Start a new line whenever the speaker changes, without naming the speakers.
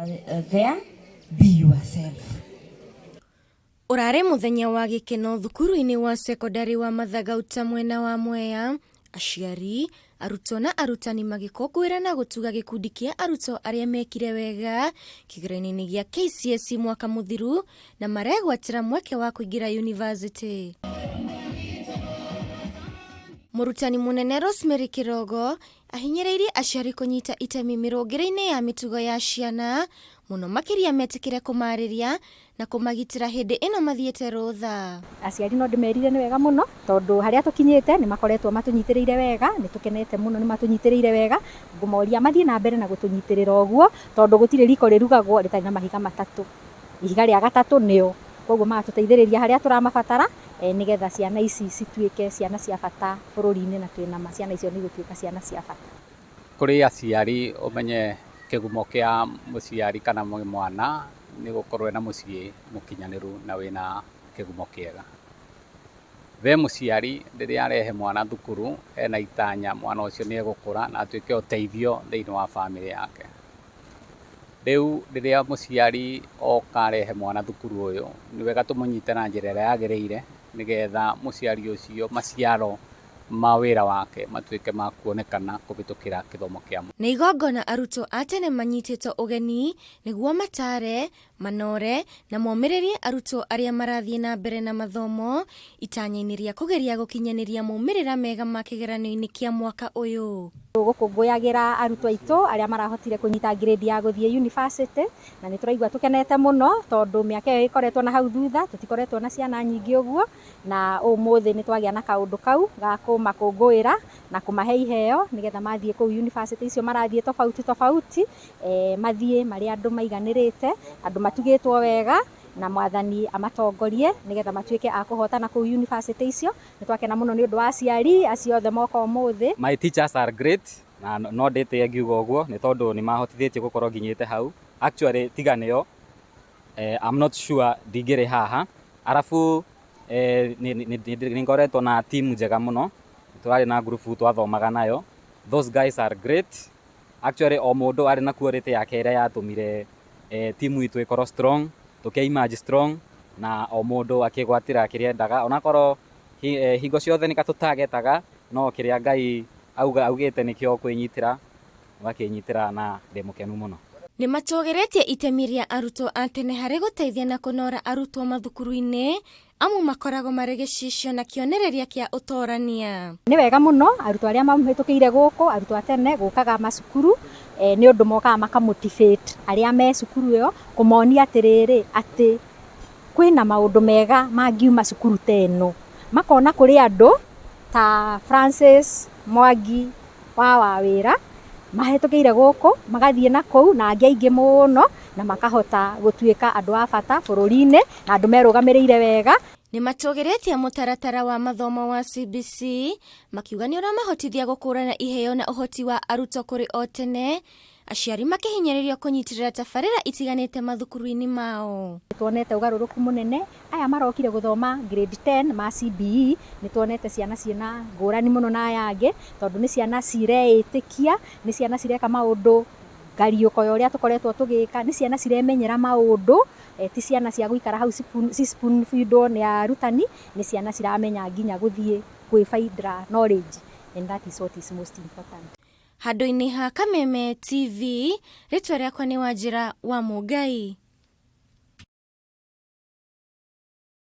There, be yourself.
Ũrarĩ mũthenya wa gĩkeno thukuru-inĩ wa cekondarĩ wa Mathangauta mwena wa Mwea, aciari, arutwo na arutani magĩkũngũĩra na gũtuga gĩkundi kĩa arutwo arĩa mekire wega kĩgeranio-inĩ gĩa KCSE mwaka mũthiru na maregwatĩra mweke wa kũingĩra yunivasĩtĩ. Mũrutani mũnene Rosemary Kĩrogo ahinyĩrĩirie aciari kũnyita itemi mĩrũngĩre-inĩ ya mĩtugo ya ciana, mũno makĩria metĩkĩre kũmarĩria na kũmagitĩra hĩndĩ ĩno mathiĩte rũtha.
Aciari no ndĩmerire nĩ wega mũno tondũ harĩa tũkinyĩte nĩ makoretwo matũnyitĩrĩire wega, nĩ tũkenete mũno nĩ matũnyitĩrĩire wega. Ngũmoria mathiĩ na mbere na gũtũnyitĩrĩra ũguo tondũ gũtirĩ riko rĩrugagwo rĩtarĩ na mahiga matatũ. Ihiga rĩa gatatũ nĩo, koguo magatũteithĩrĩria harĩa tũramabatara nĩgetha ciana ici cituĩke ciana cia bata bũrũri-inĩ na twĩna ma ciana icio nĩ igũtuĩka ciana cia bata.
Kũrĩ aciari ũmenye kĩgumo kĩa mũciari kana mwana nĩ gũkorwo ena mũciĩ mũkinyanĩru na wĩna kĩgumo kĩega. Ve mũciari rĩrĩa arehe mwana thukuru ena itanya mwana ũcio nĩ egũkũra na atuĩke ũteithio thĩinĩ wa bamĩrĩ yake. Rĩu rĩrĩa mũciari oka arehe mwana thukuru ũyũ, nĩ wega tũmũnyite na njĩra ĩrĩa yagĩrĩire nĩgetha mũciari ũcio maciaro ma wĩra wake matuĩke ma kuonekana kũhĩtũkĩra kĩthomo kĩa mwana.
Nĩ igongona arutwo a tene manyitĩtwo ũgeni nĩguo matare, manore na momĩrĩrie arutwo arĩa marathiĩ na mbere na mathomo itanya-inĩ rĩa kũgeria gũkinyanĩria maumĩrĩra mega ma kĩgeranio-inĩ kĩa mwaka ũyũ.
Gũkũngũyagĩra arutwo aitũ arĩa marahotire kũnyita grade ya gũthiĩ university na nĩ tũraigua tũkenete mũno tondũ mĩaka ĩyo ĩkoretwo na hau thutha tũtikoretwo na ciana nyingĩ ũguo, na ũmũthĩ nĩ twagĩa na kaũndũ kau ga kũmakũngũĩra na kũmahe iheo nĩgetha mathiĩ kũu university icio marathiĩ tofauti tofauti, mathiĩ marĩ andũ maiganĩrĩte, andũ matugĩtwo wega na mwathani amatongorie nĩgetha matuĩke a kũhotana kũu university icio. Nĩ twakena mũno nĩ ũndũ wa aciari acio othe moka ũmũthĩ.
My teachers are great na no ndĩtĩe ngiuga ũguo nĩ tondũ nĩ mahotithĩtie gũkorwo nginyĩte hau. Actually tiga nĩo, I'm not sure ndingĩrĩ haha. Arabu nĩ ngoretwo na team njega mũno, tũrarĩ na group twathomaga nayo. Those guys are great. Actually o mũndũ arĩ na quality yake ĩrĩa yatũmire team itũ ĩkorwo strong, tũkĩ emerge strong na o mũndũ akĩgwatĩra kĩrĩa endaga, onakorwo hingo ciothe nĩ katũtagetaga, no kĩrĩa Ngai augĩte nĩkĩo kwĩnyitĩra, ũgakĩnyitĩra na ndĩ mũkenu mũno.
Nĩ matũgĩrĩtie itemi rĩa arutwo a tene harĩ gũteithia na kũnora arutwo mathukuru-inĩ, amu makoragwo marĩ gĩcicio na kĩonereria kĩa ũtorania.
Nĩ wega mũno arutwo arĩa mahĩtũkĩire gũkũ, arutwo a tene gũkaga macukuru, nĩ ũndũ mokaga makamotivate arĩa me cukuru ĩyo, kũmonia atĩrĩrĩ atĩ kwĩna maũndũ mega mangiuma cukuru ta ĩno. Makona kũrĩ andũ ta Francis Mwangi wa Wawĩra mahĩtũkĩire gũkũ, magathiĩ na kũu na angĩ aingĩ mũno na makahota gũtuĩka andũ a bata bũrũri-inĩ na andũ merũgamĩrĩire wega.
Nĩ matũgĩrĩtie mũtaratara wa mathomo wa CBC makiuga nĩ ũramahotithia gũkũrana iheo na ũhoti wa arutwo kũrĩ o tene, aciari makĩhinyĩrĩrio kũnyitĩrĩra tabarĩra itiganĩte mathukuru-inĩ mao.
Tuonete ũgarũrũku mũnene, aya marokire gũthoma grade 10 ma CBE, nĩ tuonete ciana ciĩna ngũrani mũno na aya angĩ, tondũ nĩ ciana cireĩtĩkia, nĩ ciana cireka maũndũ ngariũko ya ũrĩa tũkoretwo tũgĩka, nĩ ciana ciremenyera maũndũ, ti ciana cia gũikara hau ci spoon feedwo nĩ arutani, nĩ ciana ciramenya nginya gũthiĩ kwĩbaindĩra knowledge, and that is what is most important.
Handũ-inĩ ha Kameme TV, rĩtwa rĩakwa nĩ Wanjĩra wa Mũngai.